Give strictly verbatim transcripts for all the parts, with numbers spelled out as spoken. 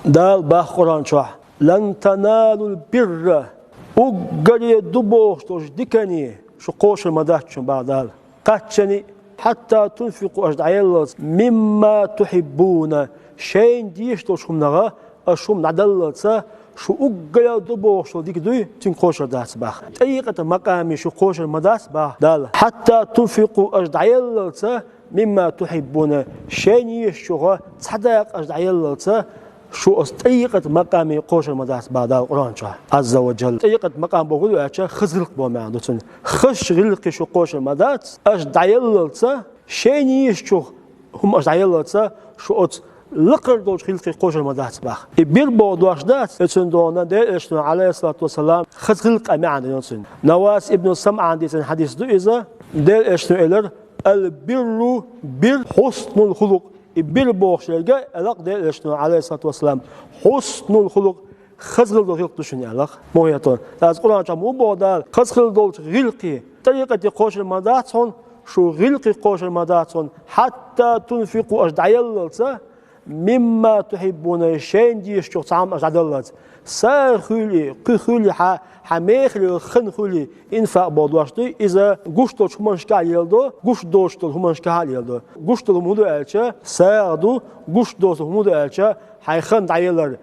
Дала бах Къуръан чохь: «Лан таналул бирра». Уггаре ду бохуш долчу дикане шу кхошур ма дац шун, бах Дала. Кхаччани: «Хьатта тунфикъу», аша дӀаеллалц, «мимма тухьиббуна», шайна дезаш долчу хӀуманах аша хӀума дӀадаллалца, шу уггаре ду бохуш долу дика дуй, цуьнга кхошур дац, бах. ТӀарикъатан макъаме шу кхошур ма дац, бах Дала. «Хьатта тунфикъу», аша дӀаеллалца, «мимма тухьиббуна», шайна езачух цхьа дакъа аша дӀаеллалца, шу оцу тӀарикъатан макъаме кхошур ма дац, бах Дала Къуръан чохь, Азза ва Джалла. ТӀарикъатан макъам бохург ду аьлча, хаза гӀиллакх боху маьӀна ду цуьнан. Хазачу гӀиллакхе шу кхошур ма дац, аша дӀаеллалца, шайна езачух хӀума аша дӀаеллалца, шу оцу лакхара долчу гӀиллакхе кхошур ма дац, бах. И бир боху дош дац, оцуьнан догӀна Делан Элчано, Ӏалайхиссалату вассалам, хаза гӀиллакх а маьӀна дина цуьнан. Навас ибн СамӀана дийцина хьадис ду иза, Делан Элчано элира: «Ал-бирру бир хьуснул хулукъ». И бир бохуш ерг а, аьлла-кх Делан Элчано, Ӏалайхиссалату вассалам, «хьуснул хулукъ», хаза хила долу гӀиллакх ду шуна, аьлла-кх. Муха хетон? Аса Къуръан чохь ма бу боху Дала, хаза хила долчу гӀиллакхе, тӀарикъате кхошур ма дац хьуна, шу гӀиллакхе кхошур ма дац хьуна, «хьатта тунфикъу», аша дӀаеллалца, «мимма тухьиббуна», шайна дезачух цхьа хӀума аша дӀадаллалца. СагӀа хуьлий, кхин хуьлий, хьан, хьан мехала йолу хан хуьлий, инфакъ боху дош дуй, иза гуш долчу хӀуманашкахь а леладо, гуш доцуш долу хӀуманашкахь а леладо. Гуш долу хӀума хӀун ду аьлча, сагӀа ду, гуш доцу хӀума хӀун ду аьлча, хьайн хан дӀаялар,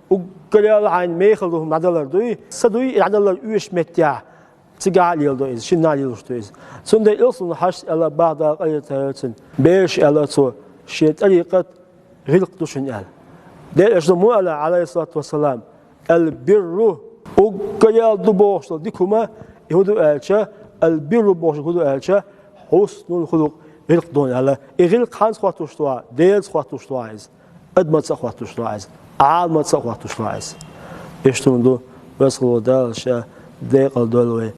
уггаре а хьайн мехала долу хӀума дӀадалар дуй, са дуй, и дӀадалар оьшучу меттехь, цигахь а леладо иза, шиннахь а лелош ду иза. Цундела Илсун-Хьаьжас аьлла, бах Дала къайле тайойла цуьнан, бераш аьлла цо, шен тӀарикъат гӀиллакх ду шуна аьлла. Делан Элчано муха аьлла, Ӏалайхиссалату вассалам: «Ал-бирру», уггаре а ду бохуш долу дика хӀума, и хӀун ду аьлча, «ал-бирру» бохуш хӀун ду аьлча, «хьуснул хулукъ», гӀиллакх ду аьлла. И гӀиллакх хьанца хӀоттош ду хьан? Делаца хӀоттош ду хьан иза. Адамаца а хӀоттош ду хьан иза. Ӏаламаца а хӀоттош ду хьан иза. Иштта хӀума ду, веза волу Дала Ша декъала дойла вай.